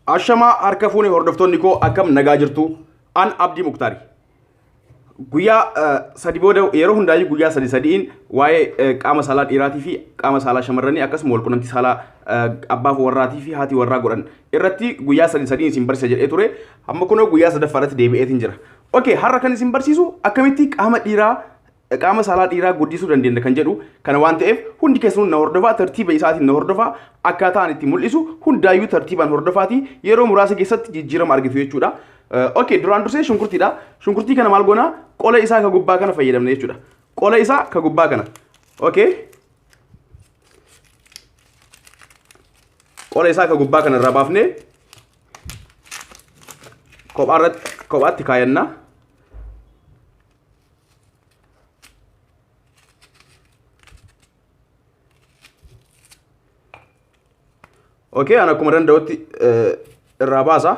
Ashamaa harka fuune hordoftoonni koo akkam nagaa jirtu an Abdii Muktaari. Guyyaa sadi booda yeroo hundaayyuu guyyaa sadi sadiin waa'ee qaama saalaa dhiiraatii fi qaama saalaa shamarranii akkasuma walqunnamtii saalaa abbaaf warraatii fi haati warraa godhan irratti guyyaa sadi sadiin isin barsiisa jedhee ture. Amma kunoo guyyaa sadaffaa irratti deebi'eetiin jira. Okay, har'a kan isin barsiisu akkamitti qaama dhiiraa qaama saalaa dhiiraa guddisuu dandeenya kan jedhu kana waan ta'eef hundi keessanuu na hordofaa tartiiba isaatiin na hordofaa akkaataa ani itti mul'isu hundaayyuu tartiibaan hordofaatii yeroo muraasa keessatti jijjiirama argitu jechuudha. Okay, duraan dursee shunkurtiidha. Shunkurtii kana maal goona? Qola isaa ka gubbaa kana fayyadamna jechuudha. Qola isaa ka gubbaa kana. Okay. Qola isaa ka gubbaa kana irraa baafnee kophaatti kaayanna. Okay, an akkuma danda'utti irraa baasa.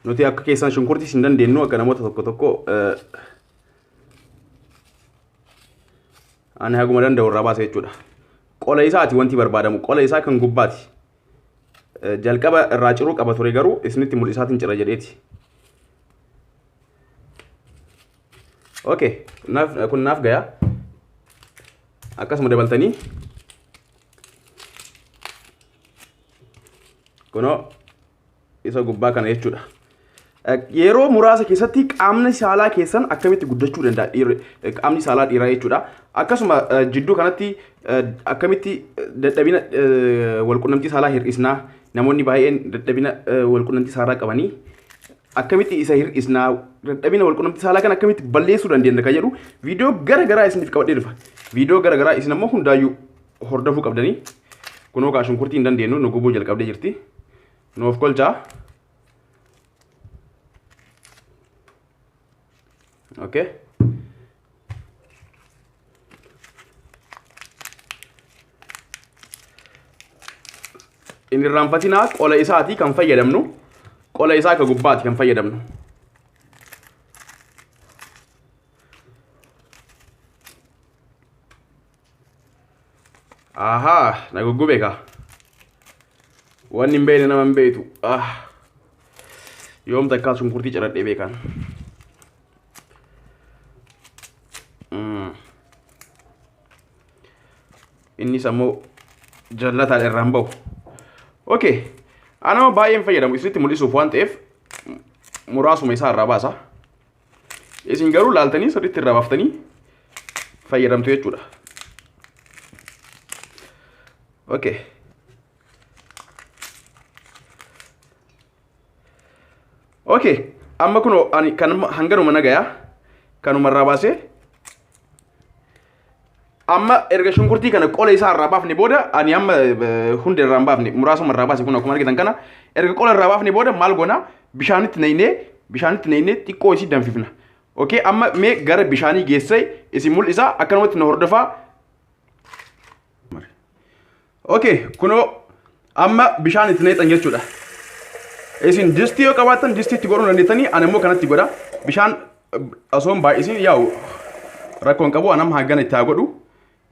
Nuti akka keessan shunkurtii hin dandeenyu akka namoota tokko tokko ani haguma danda'u irraa baasa jechuudha. Qola isaati wanti barbaadamu qola isaa kan gubbaati. Jalqaba irraa ciruu qaba ture garuu isinitti mul'isaatiin cira jedheeti. Okay, kun naaf gaya. Akkasuma dabaltanii kunoo isa gubbaa kana jechuudha. Yeroo muraasa keessatti qaamni saalaa keessan akkamitti guddachuu danda'a qaamni saalaa dhiiraa jechuudha. Akkasuma jidduu kanatti akkamitti dadhabina walqunnamtii saalaa hir'isnaa namoonni baay'een dadhabina walqunnamtii saalaa qabanii akkamitti isa hir'isnaa dadhabina walqunnamtii saalaa kana akkamitti balleessuu dandeenya kan jedhu viidiyoo gara garaa isiniif qabadhee dhufa. Viidiyoo gara garaa isin ammoo hundaayyuu hordofuu qabdanii kunoo kaa shunkurtii hin dandeenyu nu gubuu jalqabdee jirti. Nuuf kolchaa. Okay. Hin irraanfatinaa qola isaati kan fayyadamnu. Qola isaa ka gubbaati kan fayyadamnu. Ahaa, na guggube kaa. Wanni hin beekne nama hin beektu. Ah. Yoom takkaa shunkurtii ciradhee beekan. Innis ammoo jallataan irraa hin bahu. Okay. Anama baay'een fayyadamu isinitti mul'isuuf waan ta'eef muraasuma isaa irraa baasa. Isin garuu laaltanii sirriitti irraa baaftanii fayyadamtu jechuudha. Okay. Okay. Amma kunoo ani kan hanganuma nagaya kanuma irraa baasee amma erga shunkurtii kana qola isaa irraa baafne booda ani amma hunda irraa hin baafne muraasuma irraa baase kun akkuma argitan kana erga qola irraa baafne booda maal goona bishaanitti naynee xiqqoo isii danfifna. Okay, amma mee gara bishaanii geessee isin mul'isa akkanumatti na hordofaa. Okay, kunoo amma bishaan itti naqxan jechuudha. Isin distii yoo qabaattan distii itti godhuu dandeettanii ani immoo kanatti godha. Bishaan osoo hin baay'isin yaa'u rakkoo hin qabu ani amma hangana itti haa godhu.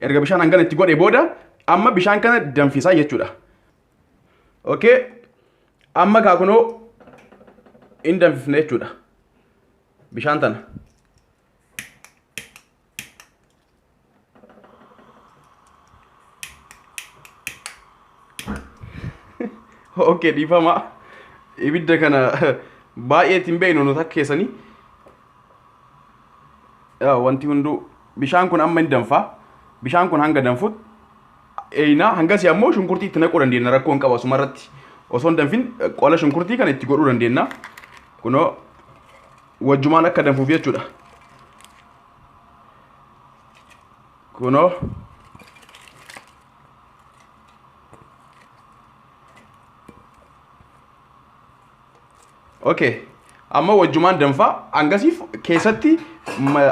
Erga bishaan hangana itti godhe booda amma bishaan kana danfisaa jechuudha. Okay, amma kaa kunoo hin danfifne jechuudha. Bishaan tana. Okay, dhiifama. Ibidda kana baay'ee ittiin beeknu nuti akka keessanii. Wanti hunduu bishaan kun amma hin danfa. Bishaan kun hanga danfutti eeyinaa hangasii ammoo shunkurtii itti naquu dandeenya rakkoo hin qabu asuma irratti. Osoo hin danfin qola shunkurtii kana itti godhuu dandeenya. Kunoo wajjumaan akka danfuuf jechuudha. Kunoo Okay. Amma wajjumaan danfaa hangasiif keessatti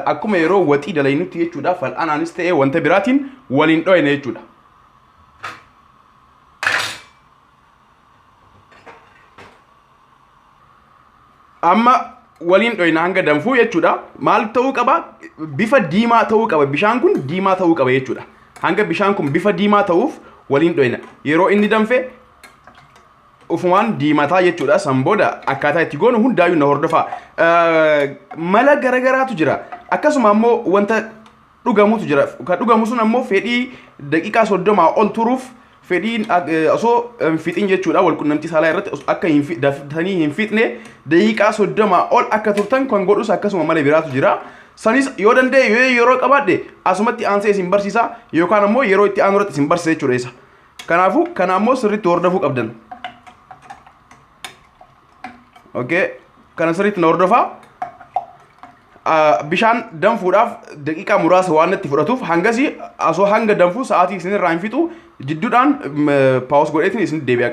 akkuma yeroo waxii dalaynutti jechuudha fal'aanaanis ta'ee wanta biraatiin waliin dhoyne jechuudha. Amma waliin dhoyna hanga danfuu jechuudha. Maal ta'uu qaba? Bifa diimaa ta'uu qaba. Bishaan kun diimaa ta'uu qaba jechuudha. Hanga bishaan kun bifa diimaa ta'uuf waliin dhoyna. Yeroo inni danfe Ufumaan diimataa jechuudha. San booda akkaataa itti goonu hundaayyuu na hordofaa. Mala garagaraatu jira. Akkasuma ammoo wanta dhugamutu jira. Kan dhugamu sun ammoo fedhii daqiiqaa 30 ol turuuf, fedhiin osoo hin fixin jechuudha, walqunnamtii saalaa irratti akka hin daftanii hin fixne, daqiiqaa 30 ol akka turtan kan godhus akkasuma mala biraatu jira. Sanis yoo danda'e, yoo yeroo qabaadhe, asumatti aansee isin barsiisa yookaan ammoo yeroo itti aanu irratti isin barsiisa jechuudha isa. Kanaafuu kana ammoo sirriitti hordofuu qabdan. Okay, kana sirriitti na hordofaa. Bishaan danfuudhaaf daqiiqaa muraasa waan natti fudhatuuf, hangasii osoo hanga danfuu sa'aatii isin irraa hin fixu, jidduudhaan pause godheetiin isin deebi'a.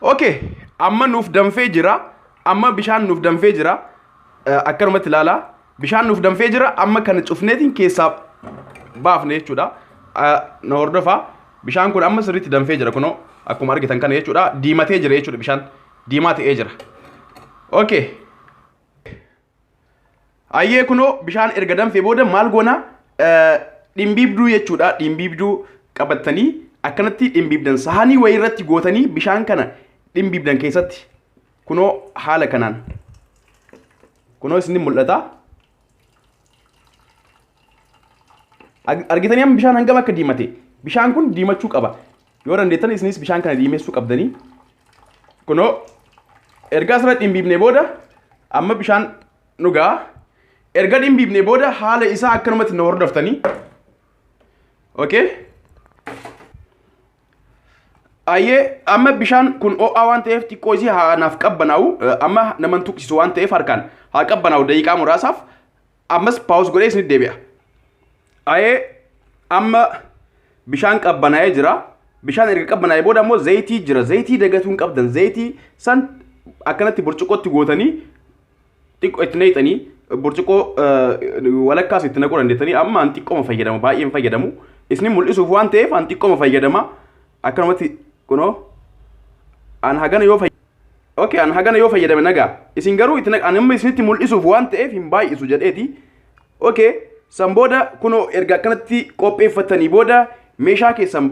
Okay, amma nuuf danfee jira. Amma bishaan nuuf danfee jira. Akkanumatti ilaalaa. Bishaan nuuf danfee jira. Amma kana cufneetiin keessaa baafne jechuudha. Na hordofaa. Bishaan kun amma sirriitti danfee jira kunoo, akkuma argitan kana jechuudha. Diimatee jira jechuudha, bishaan diimaa ta'ee jira. Okay. Ayyee, kunoo bishaan erga danfee booda maal goona? Dhimbiibduu jechuudha. Dhimbiibduu qabattanii akkanatti dhimbiibdan, saanii wayii irratti gootanii bishaan kana dhimbiibdan keessatti, kunoo haala kanaan. Kunoo isin mul'ata. Argitanii amma bishaan hangam akka diimate? Bishaan kun diimachuu qaba. Yoo dandeettan isinis bishaan kana diimessuu qabdanii. Kunoo erga asirratti dhimbiibnee booda amma bishaan dhugaa. Erga dhimbiibnee booda haala isaa akkanumatti na hordoftanii. Okay. Ayyee, amma bishaan kun ho'aa waan ta'eef xiqqoo isii haa naaf qabbanaa'u. Amma naman tuqsisu waan ta'eef harkaan haa qabbanaa'u daqiiqaa muraasaaf. Ammas pause godhee isinitti deebi'a. Ayyee, amma bishaan qabbanaa'ee jira. Bishaan erga qabbanaa'ee booda ammoo zayitii jira. Zayitii dagatuu hin qabdan. Zayitii san akkanatti burcuqqootti gootanii xiqqoo itti naqxanii, burcuqqoo walakkaas itti naquu dandeettanii. Amma an xiqqooma fayyadama, baay'een fayyadamu. Isin mul'isuuf waan ta'eef an xiqqooma fayyadama. Akkanumatti kunoo an hagana yoo Okay, an hagana yoo fayyadame nagaa. Isin garuu itti an amma isinitti mul'isuuf waan ta'eef hin baay'isu jedheeti. Okay, san booda kunoo erga akkanatti qopheeffatanii booda meeshaa keessan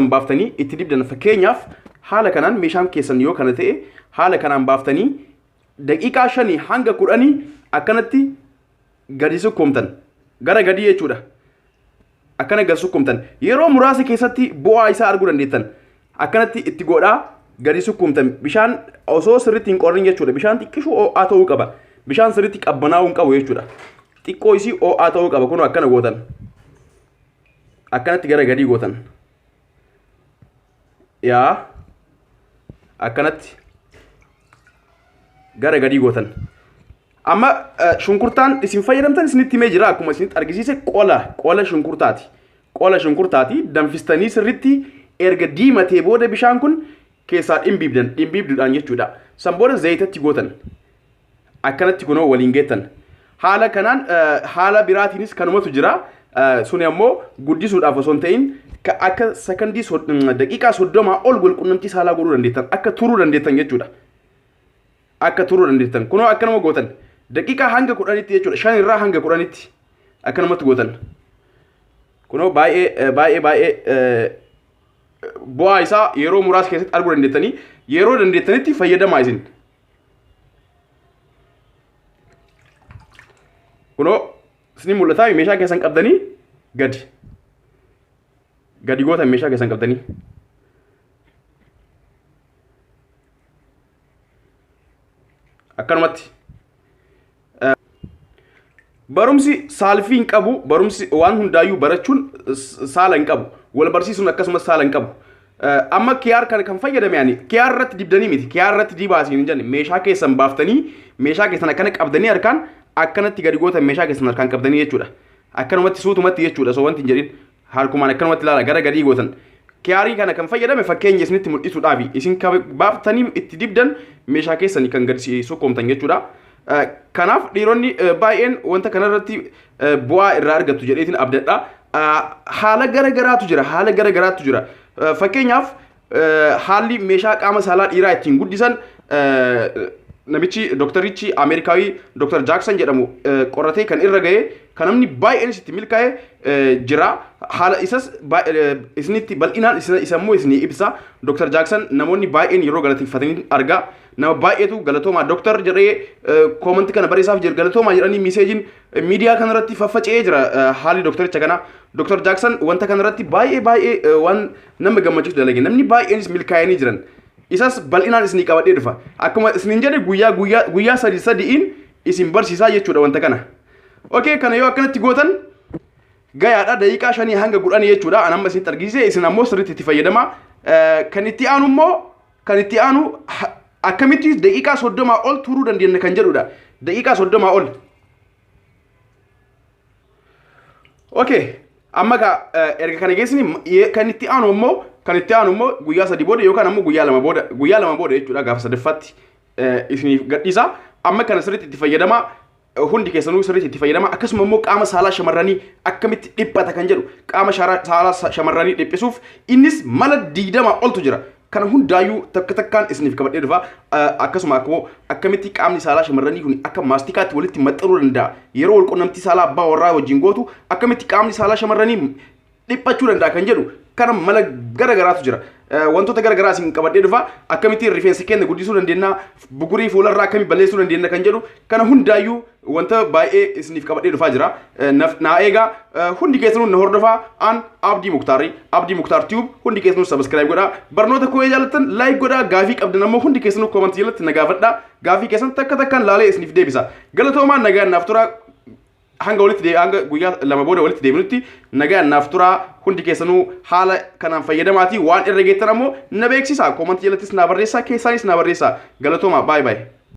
baaftanii itti dibdan. Fakkeenyaaf haala kanaan meeshaan keessan yoo kana ta'e, haala kanaan baaftanii daqiiqaa 5 hanga 10 akkanatti gadi sukkuumtan, gara gadii jechuudha. Akkana gad sukkuumtan, yeroo muraasa keessatti bu'aa isaa arguu dandeettan. Akkanatti itti godhaa gadi sukkuumtan, bishaan osoo sirriitti hin qorrin jechuudha. Bishaan xiqqishuu ho'aa ta'uu qaba. Bishaan sirriitti qabbanaa'uu hin qabu jechuudha. Xiqqoo isii ho'aa ta'uu qaba. Kunoo akkana gootan. Akkanatti gara gadii gootan. Yaa, akkanatti gara gadii gootan. Amma shunkurtaan isin fayyadamtan isinitti himee jira, akkuma isinitti argisiise qola shunkurtaati. Qola shunkurtaati danfistanii sirritti erga diimatee booda bishaan kun keessaa dhimbiibdan, dhimbiibduudhaan jechuudha. San booda zayitatti gootan. Akkanatti kunoo waliin geettan. Haala kanaan haala biraatiinis kanumatu jira. Suni ammoo guddisuudhaaf osoo hin ta'in akka sakandii daqiiqaa 30 ol walqunnamtii saalaa godhuu dandeettan, akka turuu dandeettan jechuudha. Akka turuu dandeettan kunoo akkanuma gootan, daqiiqaa hanga 10tti jechuudha, 5 irraa hanga 10tti akkanumatti gootan. Kunoo baay'ee baay'ee baay'ee bu'aa isaa yeroo muraasa keessatti arguu dandeettanii. Yeroo dandeettanitti fayyadamaa isin. Kunoo isin mul'ataa, meeshaa keessan qabdanii gadi gadi gootan, meeshaa keessan qabdanii. Akkanumatti. Barumsi saalfii hin qabu, barumsi waan hundaayyuu barachuun saala hin qabu. Wal barsiisuun akkasumas saala hin qabu. Amma kiyaar kan kan fayyadame ani kiyaar irratti dibdanii miti, kiyaar irratti dibaa isin hin jenne. Meeshaa keessan baaftanii, meeshaa keessan akkana qabdanii, harkaan akkanatti gadi gootan, meeshaa keessan harkaan qabdanii jechuudha. Akkanumatti suutumatti jechuudha, osoo wanti hin jedhin harkumaan akkanumatti ilaala, gara gadii gootan. Kiyaarii kana kan fayyadame fakkeenya isinitti mul'isuudhaafi. Isin baaftanii itti dibdan meeshaa keessanii kan gadi sukkoomtan jechuudha. Kanaaf dhiironni baay'een wanta kanarratti bu'aa irraa argattu jedheetiin abdadha. Haala gara garaatu jira. Haala gara garaatu jira. Fakkeenyaaf haalli meeshaa qaama saalaa dhiiraa ittiin guddisan, namichi doktarichi Ameerikaawii Dr. Jaaksan jedhamu qoratee kan irra ga'e kan namni baay'eenis itti milkaa'e jira. Haala isas isinitti bal'inaan isa immoo isinii ibsa. Dr. Jaaksan namoonni baay'een yeroo galateeffatanii argaa. Nama baay'eetu galatoomaa Dr. jedhee koomantii kana barreessaaf jira, galatoomaa jedhanii miseejiin miidiyaa kanarratti faffaca'ee jira haalli doktoricha kanaa. Dr. Jaaksan wanta kanarratti baay'ee baay'ee waan nama gammachiisu dalage. Namni baay'eenis milkaa'anii jiran. Isas bal'inaan isinii qabadhee dhufa. Akkuma isiniin jedhe guyyaa guyyaa guyyaa sadi sadi'iin isin barsiisaa jechuudha wanta kana. Okay, kana yoo akkanatti gootan gayaadha, daqiiqaa 5 hanga 10 jechuudha. An amma isinitti argisiise, isin ammoo sirriitti itti fayyadama. Kan itti aanu immoo, kan itti aanu akkamitti daqiiqaa 30 ol turuu dandeenya kan jedhudha. Daqiiqaa 30 ol. Okay, amma ka erga kana geessini kan itti aanu immoo guyyaa 3 booda yookaan ammoo guyyaa 2 booda, guyyaa 2 booda jechuudha, gaafa sadaffaatti isiniif gadhiisa. Amma kana sirriitti itti fayyadama. Hundi keessanuu sirriitti itti fayyadama. Akkasuma immoo qaama saalaa shamarranii akkamitti dhiphata kan jedhu, qaama saalaa shamarranii dhiphisuuf innis mala 20 oltu jira. Kana hundaayyuu takka takkaan isiniif qabadhee dhufa. Akkasuma akkamitti qaamni saalaa shamarranii kun akka maastikaatti walitti maxxanuu danda'a. Yeroo wal qunnamtii saalaa abbaa warraa wajjin gootu akkamitti qaamni saalaa shamarranii dhiphachuu danda'a kan jedhu, kana mala gara garaatu jira. Wantoota gara garaa isin qabadhee dhufa. Akkamitti rifeensa keenya guddisuu dandeenya, bugurii fuularraa akkamii balleessuu dandeenya kan jedhu, kana hundaayyuu wanta baay'ee isiniif qabadhee dhufaa jira. Naa eegaa, hundi keessanuu na hordofaa. An Abdii Muktaari, Abdii Muktaar Tube, hundi keessanuu subscribe godhaa. Barnoota koo jaallattan like godhaa. Gaafii qabdan ammoo hundi keessanuu koomantii jalatti na gaafadhaa. Gaafii keessan takka takkaan laalee isiniif deebisa. Galatoomaa, nagaan naaf turaa. Hanga guyyaa 2 booda walitti deebinutti nagaan naaf turaa. Hundi keessanuu haala kanaan fayyadamaatii waan irra geettan ammoo na beeksisaa. Koomantii jalattis naa barreessaa, keessaanis naa barreessaa. Galatoomaa, baay'ee baay'ee.